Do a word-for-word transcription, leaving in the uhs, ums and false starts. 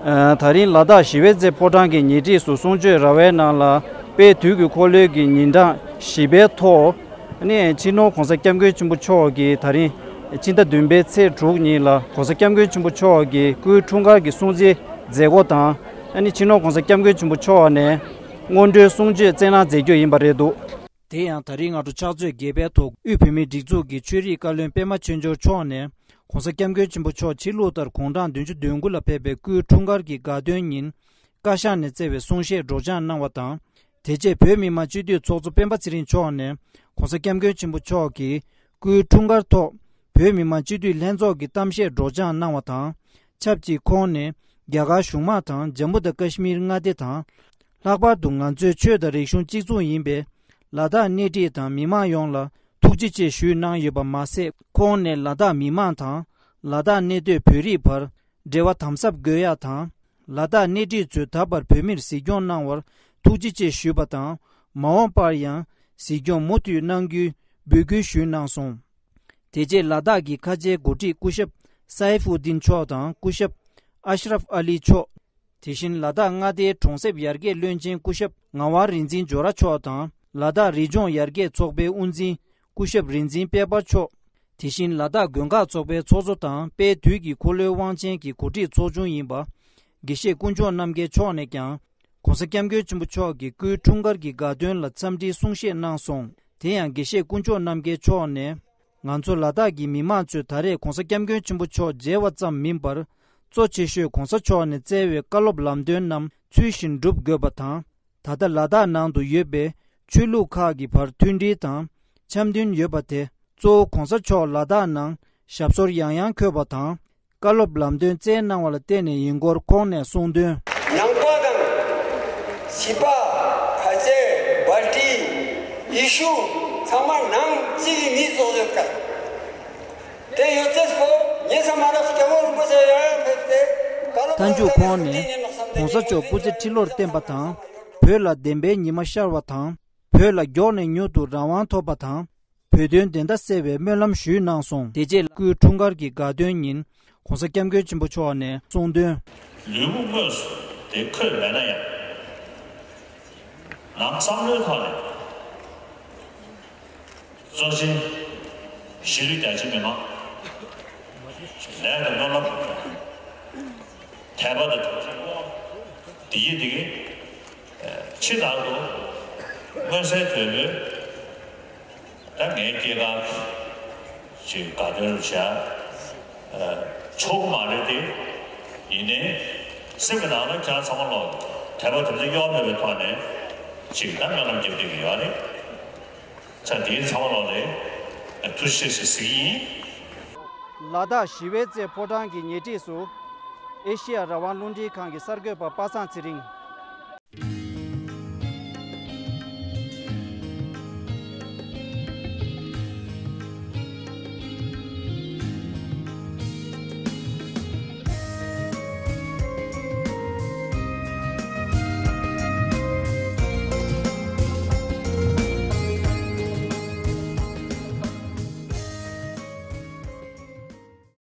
ཨ། ད་རིང་ལ་དྭགས་ཞི་བའི་རྩེ་ཕོ་བྲང་གི་ཉེ་འཁྲིས་སུ་གསུང་ཆོས་ར་བའི་ནང་ལ་དཔལ་དུས་ཀྱི་འཁོར་ལོའི་གི་ཉིན་གྲངས་བཞི་པའི་ཐོག་ཨ་ནི་སྤྱི་ནོར་༧གོང་ས་༧སྐྱབས་མགོན་ཆེན་པོ་མཆོག་གིས་ད་རིང་ཕྱི་ཟླ་བདུན་པའི་ཚེས་དྲུག་ཉིན་ལ་༧གོང་ས་༧སྐྱབས་མགོན་ཆེན་པོ་མཆོག་གི་སྐུའི་འཁྲུངས་སྐར་གྱི་སྲུང་བརྩིའི་མཛད་སྒོ་དང་། ཨ་ནི་སྤྱི་ནོར་༧གོང་ས་༧སྐྱབས་མགོན་ཆེན་པོ་མཆོག་ནས་སྔོན་འགྲོའི་གསུང་ཆོས་སྩལ་གནང་མཛད་རྒྱུ་ཡིན་པ་རེད་འདུག་དེ་ཡང་ད་རིང་སྔ་དྲོ་ཕྱག་ཚོད་བརྒྱད་པའི་ཐོག་དབུས་བོད་མིའི་སྒྲིག་འཛུགས་ཀྱི་ཆོས་རིག་བཀའ་བློན་པད་མ་ཆོས་འབྱོར་མཆོག་ནས་༧གོང་ས་༧སྐྱབས་མགོན་ཆེན་པོ་མཆོག་ཕྱི་ལུགས་ལྟར་དགུང་གྲངས་བདུན་ཅུ་དོན་དགུ་ལ་ཕེབས་པའི་སྐུའི་འཁྲུངས་སྐར་གྱི་དགའ་སྟོན་ཉིན་བཀའ་ཤག་ནས་བསྩལ་བའི་གསུང་བཤད་སྒྲོག་སྦྱང་གནང་བ་དང་། དེ་རྗེས་བོད་མི་མང་སྤྱི་འཐུས་ཚོགས་གཙོ་སྤེན་པ་ཚེ་རིང་མཆོག་ནས་༧གོང་ས་༧སྐྱབས་མགོན་ཆེན་པོ་མཆོག་གི་སྐུའི་འཁྲུངས་སྐར་ཐོག་བོད་མི་མང་སྤྱི་འཐུས་ལྷན་ཚོགས་ཀྱི་གཏམ་བཤད་སྒྲོག་སྦྱང་གནང་བ་དང་། ཆབས་ཅིག་ཁོང་ནས་རྒྱ་གར་གཞུང་དམངས་དང་འཇམ་པོ་དང་ཀ་ཤི་མིར་མངའ་སྡེ་དང་། ལྷག་པར་དུ་ང་ཚོའི་ཆོས་དང་རིག་གཞུང་གཅིག་མཚུངས་ཡིན་པའི་ལ་དྭགས་སྣེ་ཁྲིད་དང་མི་མང་ཡོངས་ལ་ཐུགས་རྗེ་ཆེ་ཞུས་གནང་ཡོད་པ་མ་ཟད། ཁོང་ནས་ལ་དྭགས་མི་མང་དང་ལ་དྭགས་གནས་སྡོད་བོད་རིགས་བར་འབྲེལ་བ་དམ་ཟབ་དགོས་ཡག་དང་། ལ་དྭགས་སྣེ་ཁྲིད་ཚོས་ད་བར་བོད་མིར་གཟིགས་སྐྱོང་གནང་བར་ཐུགས་རྗེ་ཆེ་ཞུས་པ་དང་། མ་འོངས་པར་ཡང་གཟིགས་སྐྱོང་མུ་མཐུད་གནང་རྒྱུའི་འབོད་སྐུལ་ཞུས་གནང་སོང་། དེ་རྗེས་ལ་དྭགས་ཀྱི་ཁ་ཆེའི་འགོ་ཁྲིད་སྐུ་ཞབས་སའིཕ་ཨུ་དིན་མཆོག་དང་སྐུ་ཞབས་ཨ་ཤ་རབ་ཨ་ལི་མཆོག་དེ་བཞིན་ལ་དྭགས་མངའ་སྡེའི་གྲོང་གསེབ་ཡར་རྒྱས་བློན་ཆེན་སྐུ་ཞབས་ངག་དབང་རིག་འཛིན་ཇོ་ར་མཆོག་དང་། ལ་དྭགས་རི་ལྗོངས་ཡར་རྒྱས་ཚོགས་པའི་དབུ་འཛིན་སྐུ་ཞབས་རིག་འཛིན་དཔལ་འབར་མཆོག་དེ་བཞིན་ལ་དྭགས་དགོན་ཁག་ཚོགས་པའི་ཚོགས་གཙོ་དང་དཔལ་དུས་ཀྱི་འཁོར་ལོའི་དབང་ཆེན་གྱི་འགོ་ཁྲིད་ཚོགས་ཆུང་ཡིན་པ། དགེ་བཤེས་དཀོན་མཆོག་རྣམ་རྒྱལ་མཆོག་ནས་ཀྱང་༧གོང་ས་༧སྐྱབས་མགོན་ཆེན་པོ་མཆོག་གི་སྐུའི་འཁྲུངས་སྐར་གྱི་དགའ་སྟོན་ལ་འཚམས་འདྲིའི་གསུང་བཤད་གནང་སོང་། དེ་ཡང་དགེ་བཤེས་དཀོན་མཆོག་རྣམ་རྒྱལ་མཆོག་ནས། ང་ཚོ་ལ་དྭགས་ཀྱི་མི་མང་ཚོས་ད་རེས་༧གོང་ས་༧སྐྱབས་མགོན་ཆེན་པོ་མཆོག་མཇལ་བ་ཙམ་མིན་པར། གཙོ་ཆེ་ཤོས་༧གོང་ས་མཆོག་ནས་བསྩལ་བའི་བཀའ་སློབ་ལམ་སྟོན་རྣམས་ཚུལ་བཞིན་སྒྲུབ་དགོས་པ་དང་། ད་ལྟ་ལ་དྭགས་ནང་དུ་ཡོད་པའི་ཆོས་ལུགས་ཁག་གི་བར་མཐུན་སྒྲིལ་དང་འཆམ་མཐུན་ཡོད་པ་དེ། གཙོ་བོ་༧གོང་ས་མཆོག་ལ་དྭགས་ནང་ཞབས་སོར་ཡང་ཡང་འཁོད་པ་དང་། བཀའ་སློབ་ལམ་སྟོན་སྩལ་གནང་བ་ལ་བརྟེན་ནས་ཡིན་སྐོར་ཁོང་ནས་གསུངས་དོན། ནང་པ་དང་། བྱིས་པ། ཁ་ཆེ། བལ་ཏི། ཡེ་ཤུ། ཚང་མ་ནང་གཅིག་གི་མི་བཟོ་ཡོད་ཀ། དེ་ཡོད་ཚད་སྐོར་ངས་ས་མ་རག་སྐྱབས་མགོན་རིན་པོ་ཆེ་ཡང་ཡང་ཕེབས་ཏེ། བཀའ་སློབ་མཐའ་མཇུག་ཁོང་ནས་༧གོང་ས་མཆོག་སྐུ་ཚེ་ཁྲི་ལོར་བརྟན་པ་དང་། བོད་ལ་བདེན་པའི་ཉི་མ་ཤར་བ་དང་། བོད་ལ་མགྱོགས་ནས་མྱུར་དུ་རང་དབང་ཐོབ་པ་དང་། བོད་དོན་བདེན་མཐའ་གསལ་བའི་སྨོན་ལམ་ཞུས་གནང་སོང་། དེ་རྗེས་སྐུའི་འཁྲུངས་སྐར་གྱི་དགའ་སྟོན་ཉིན་༧གོང་ས་༧སྐྱབས་མགོན་ཆེན་པོ་མཆོག་ནས་གསུངས་དོན། ལུས་པོ་དངོས་སུ་དེ་འཁོད་མེད་ན་ཡང་། ནང་བསམ་བློའི་ཐོག་ནས་གཙོ་ཆེ་གཞིས་ལུས་རྒྱ་ཆེ་མི་མང་ལས་དང་སྨོན་ལམ། དད་པ་དང་དམ་ཚིག་དབང་། བདེ་སྐྱིད་བདེ་སྐྱིད། ཕྱི་ལྟར་དུ་མངོན་གསལ་དོད་པོས་ད་ངའི་སྐྱེས་སྐར་ཅིག་དགའ་སྟོན་རུ་བྱ་ཆོག་གི་མ་རེད་དེ། ཡིན་ནའི་སེམས་ཀྱི་ནང་ལ་ཁྱེད་རང་ཚང་མ་ལོག་དད་པ་དམ་ཚིག་གཡོ་མེད་པའི་ཐོག་ནས་ཅིག་ད་སྨོན་ལམ་རྒྱབ་བསྡད་ཀྱི་ཡོད་རེད། ཚ་དེའི་ཚང་མ་ལོག་ནས་ཐུགས་རྗེ་ཆེ་ཞེས་ཟེར་གྱི་ཡིན། ལ་དྭགས་ཞི་བའི་རྩེ་ཕོ་བྲང་གི་ཉེ་འཁྲིས་སུ། ཨེ་ཤེ་ཡ་རང་དབང་རླུང་འཕྲིན་ཁང་གི་གསར་འགོད་པ་པ་སངས་ཚེ་རིང་